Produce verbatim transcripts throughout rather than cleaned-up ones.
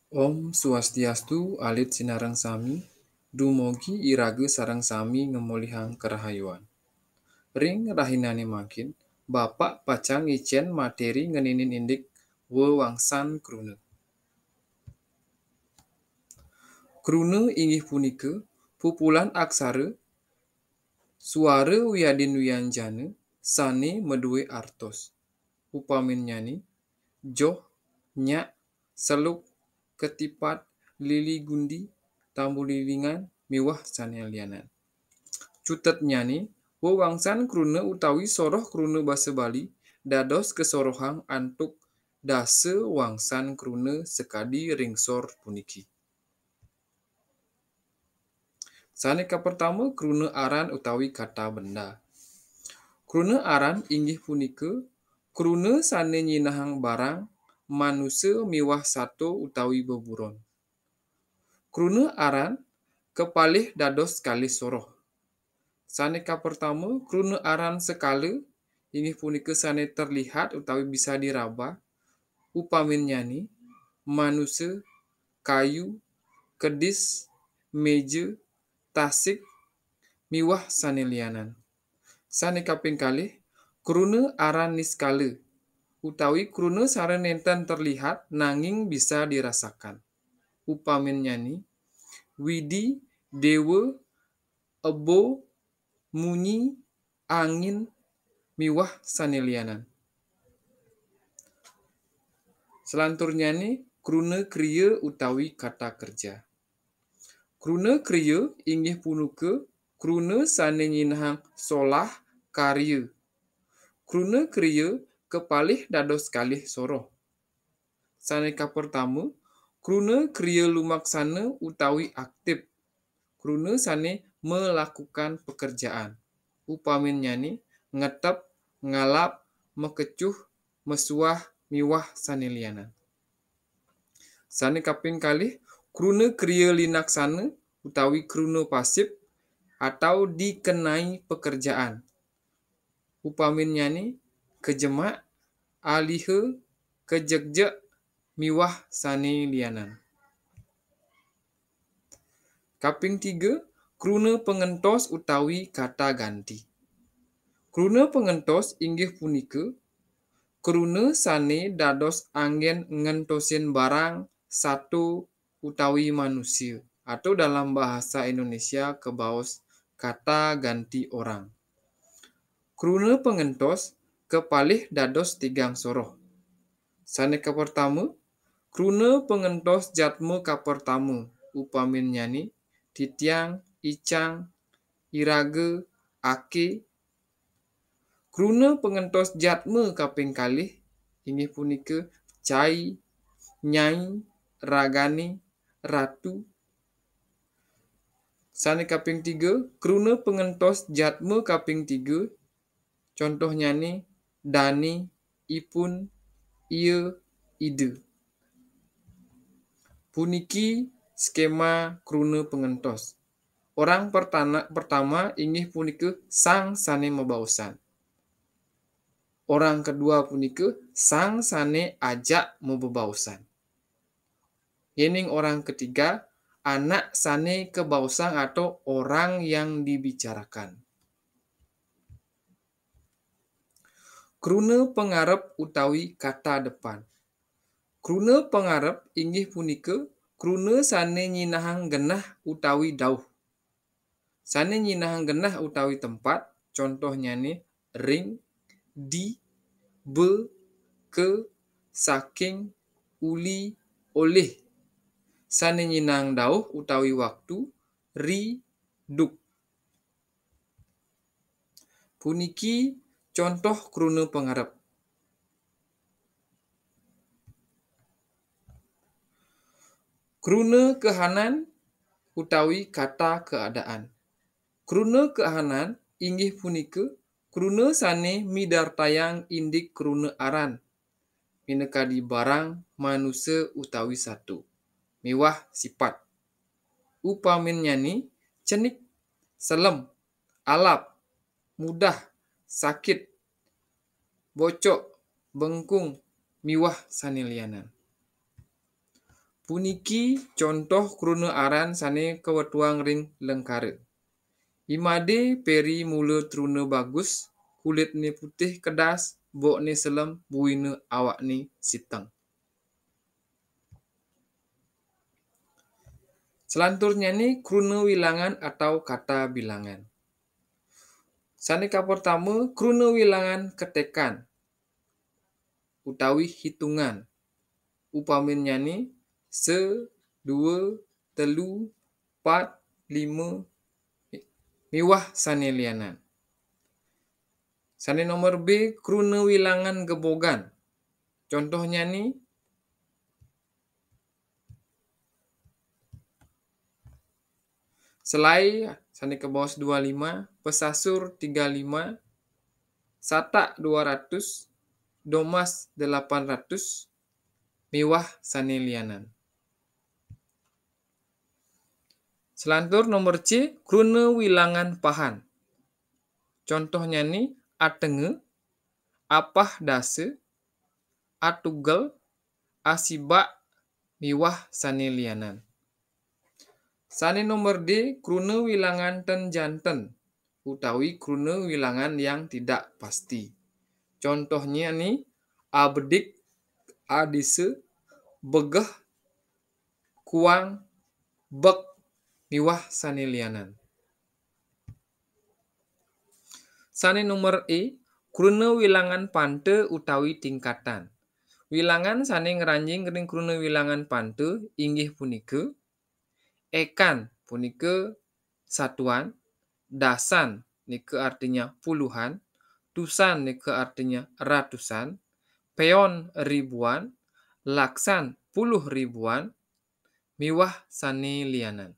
Om Swastiastu, alit sinareng sami, dumugi iraga sareng sami ngamolihang karahayuan. Ring rahinane mangkin, Bapak pacang ngicen materi ngeninin indik wewangsan kruna. Kruna inggih punika pupulan aksara, suara wiadin wianjana sane madue artos. Upaminnyane, joh, nyak, seluk, ketipat, lili gundi, tambulilingan, miwah sane lianan. Cutetnyane, wewangsan kruna utawi soroh kruna basa Bali dados kasorohang antuk dasa wangsan kruna sakadi ring sor puniki. Sane kapertama, kruna aran utawi kata benda. Kruna aran inggih punika kruna sane nyinahang barang, manusa miwah sato utawi beburon. Kruna aran kapalih dados kalih soroh. Sane kapertama, kruna aran sekala, inggih punika sane terlihat utawi bisa diraba, upaminnyane, manusa, kayu, kedis, meja, tasik, miwah sane lianan. Sane kaping kalih, kruna aran niskala, utawi kruna sane nenten terlihat nanging bisa dirasakan. Upaminnyane, widi, dewa, ebo, munyi, angin, miwah sane lianan. Salanturnyane kruna kriya utawi kata kerja. Kruna kriya inggih punika kruna sane nyinahang solah karya. Kruna kriya kapalih dados kalih soroh. Sane kapertama, kruna kriya lumaksana utawi aktif. Kruna sane melakukan pekerjaan. Upaminnyane, ngetep, ngalap, makecuh, masuah, miwah sane lianan. Sane kaping kalih, kruna kriya linaksana utawi kruna pasif atau dikenai pekerjaan. Upaminnyane, kajemak, aliha, kajegjek, miwah sane lianan. Kaping tiga, kruna pangentos utawi kata ganti. Kruna pangentos inggih punika kruna sane dados anggen ngentosin barang, sato, utawi manusia, atau dalam bahasa Indonesia kabaos kata ganti orang. Kruna pangentos kapalih dados tigang soroh. Sane kapertama, kruna pangentos jatma kapertama, upaminnyane, titiang, icang, iraga, ake. Kruna pangentos jatma kaping kalih, inggih punika cai, nyai, ragane, ratu. Sane kaping tiga, kruna pangentos jatma kaping tiga, contohnyane, dane, ipun, ia, ida. Puniki skema kruna pangentos. Orang pertana-, pertama inggih punika sang sane mabaosan. Orang kedua punika sang sane ajak mabebaosan. Yening orang ketiga, anak sane kabaosang atau orang yang dibicarakan. Kruna pangarep utawi kata depan. Kruna pangarep inggih punika kruna sane nyinahang genah utawi dauh. Sane nyinahang genah utawi tempat, contohnyane ring, di, be, ke, saking, uli, olih. Sane nyinahang dauh utawi waktu, ri, duk. Puniki contoh kruna pangarep. Kruna kahanan utawi kata keadaan. Kruna kahanan inggih punika kruna sane midartayang indik kruna aran, minakadi barang, manusa utawi sato, miwah sipat. Upaminnyane cenik, selem, alap, mudah, sakit, bocok, bengkung, miwah sane lianan. Puniki contoh kruna aran sane kawetuang ring lengkara. Imade peri mula truna bagus, kulitne putih kedas, bokne selem, buina awakne siteng. Selanturnyane kruna wilangan atau kata bilangan. Sane kapertama, kruna wilangan ketekan utawi hitungan. Upaminyane se, dua, telu, pat, lima, miwah sane lianan. Sane nomor B, kruna wilangan gebogan. Contohnyane, selai sane kabaos dua lima, pesasur tiga lima, satak dua ratus, domas delapan ratus, miwah sane lianan. Selantur nomor C, kruna wilangan pahan. Contohnyane atenga, apah dasa, atugel, asibak, miwah sane lianan. Sane nomor D, kruna wilangan ten janten utawi kruna wilangan yang tidak pasti. Contohnyane abedik, adisa, begeh, kuang, bek, miwah sane lianan. Sane nomor E, kruna wilangan panta utawi tingkatan. Wilangan sane ngranjing ring kruna wilangan panta inggih punika, ekan punika satuan, dasan nika artinya puluhan, tusan nika artinya ratusan, peon ribuan, laksan puluh ribuan, miwah sane lianan.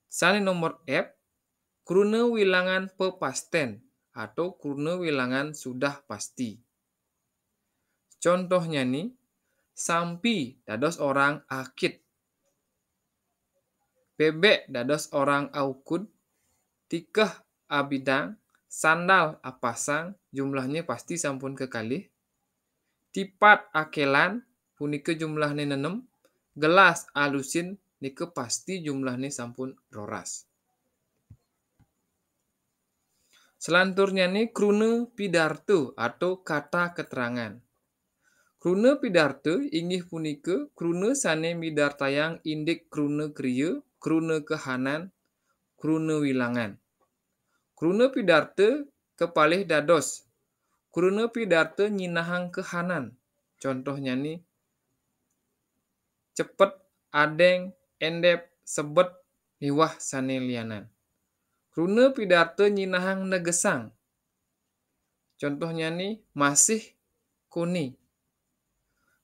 Sane nomor F, kruna wilangan pepasten atau kruna wilangan sudah pasti. Contohnyane, sampi dados orang akit, bebek dados orang aukud, tikeh abidang, sandal apasang, jumlahnya pasti sampun kekalih, tipat akelan, punika jumlahne nenem, gelas alusin, nika pasti jumlahne sampun roras. Selanturnyane kruna pidarta atau kata keterangan. Kruna pidarta inggih punika kruna sane midartayang indik kruna kriya, kruna kahanan, kruna wilangan. Kruna pidarta kapalih dados kruna pidarta nyinahang kahanan. Contohnyane cepet, adeng, endep, sebet, miwah sane lianan. Kruna pidarta nyinahang negesang. Contohnyane masih, kone.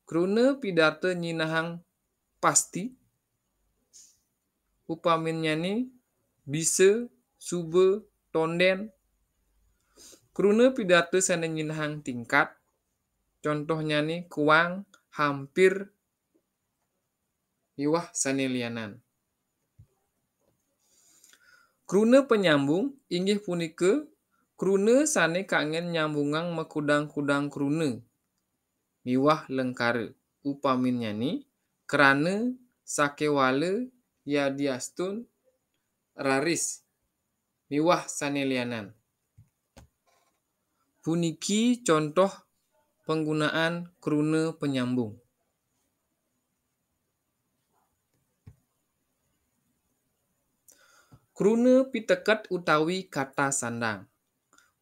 Kruna pidarta nyinahang pasti. Upaminyane bisa, suba, tonden. Kruna pidarta sane nyinahang tingkat. Contohnyane kuang, hampir, miwah sane lianan. Kruna panyambung inggih punika kruna sane kanggen nyambungang makudang-kudang kruna miwah lengkara. Upaminyane, krana, sakewala, yadiastun, raris, miwah sane lianan. Puniki contoh panggunaan kruna panyambung. Kruna piteket utawi kata sandang.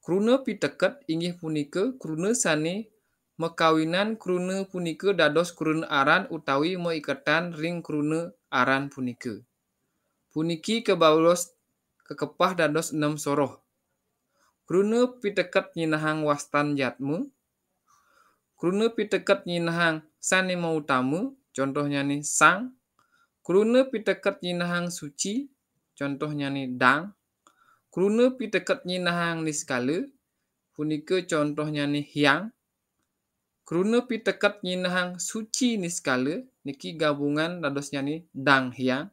Kruna piteket inggih punika kruna sane makawinan kruna punika dados kruna aran utawi maiketan ring kruna aran punika. Puniki kabaos kakepah dados enem soroh. Kruna piteket nyinahang wastan jatma. Kruna piteket nyinahang sane mautama, contohnyane sang. Kruna piteket nyinahang suci, contohnyane dang. Kruna piteket nyinahang niskala, punika contohnyane hyang. Kruna piteket nyinahang suci niskala, niki gabungan dadosnyane dang hyang.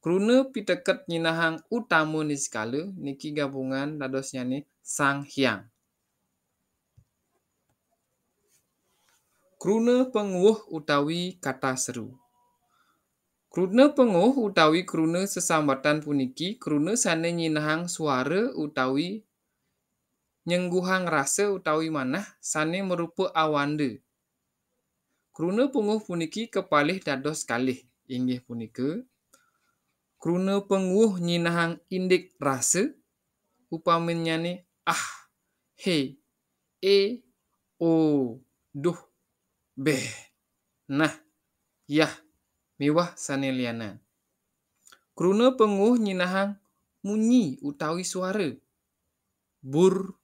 Kruna piteket nyinahang utama niskala, niki gabungan dadosnyane sang hyang. Kruna panguwuh utawi kata seru. Kruna penguh utawi kruna sesambatan puniki kruna sane nyinahang suara utawi nyengguhang rasa utawi manah sane marupa awanda. Kruna penguh puniki kapalih dados kalih, inggih punika kruna penguh nyinahang indik rasa, upaminyane ah, he, e, o, duh, beh, nah, yah, miwah sane lianan. Kruna penguh nyinahang munyi utawi suara. Bur,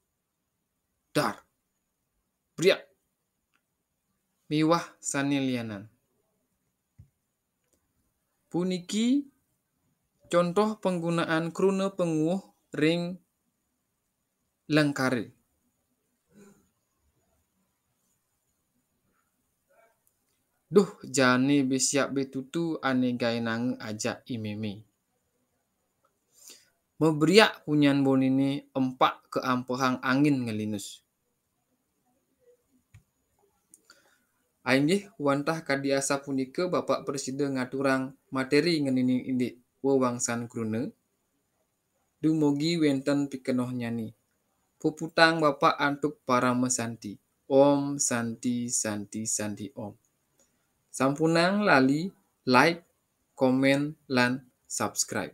dar, briak, miwah sane lianan. Puniki contoh panggunaan kruna penguh ring lengkara. Duh, jane bisiak bitutu ane gaenanga ajak i meme. Mabriak punyan bonene empak kaampehang angin ngelinus. Ainggih wantah kadi asapunika Bapak prasida ngaturang materi ngeninin indik wewangsan kruna. Dumugi wenten pikenohnyane. Puputang Bapak antuk parama santi. Om Santi, Santi, Santi, Om. Sampunang lali like, komen, lan subscribe.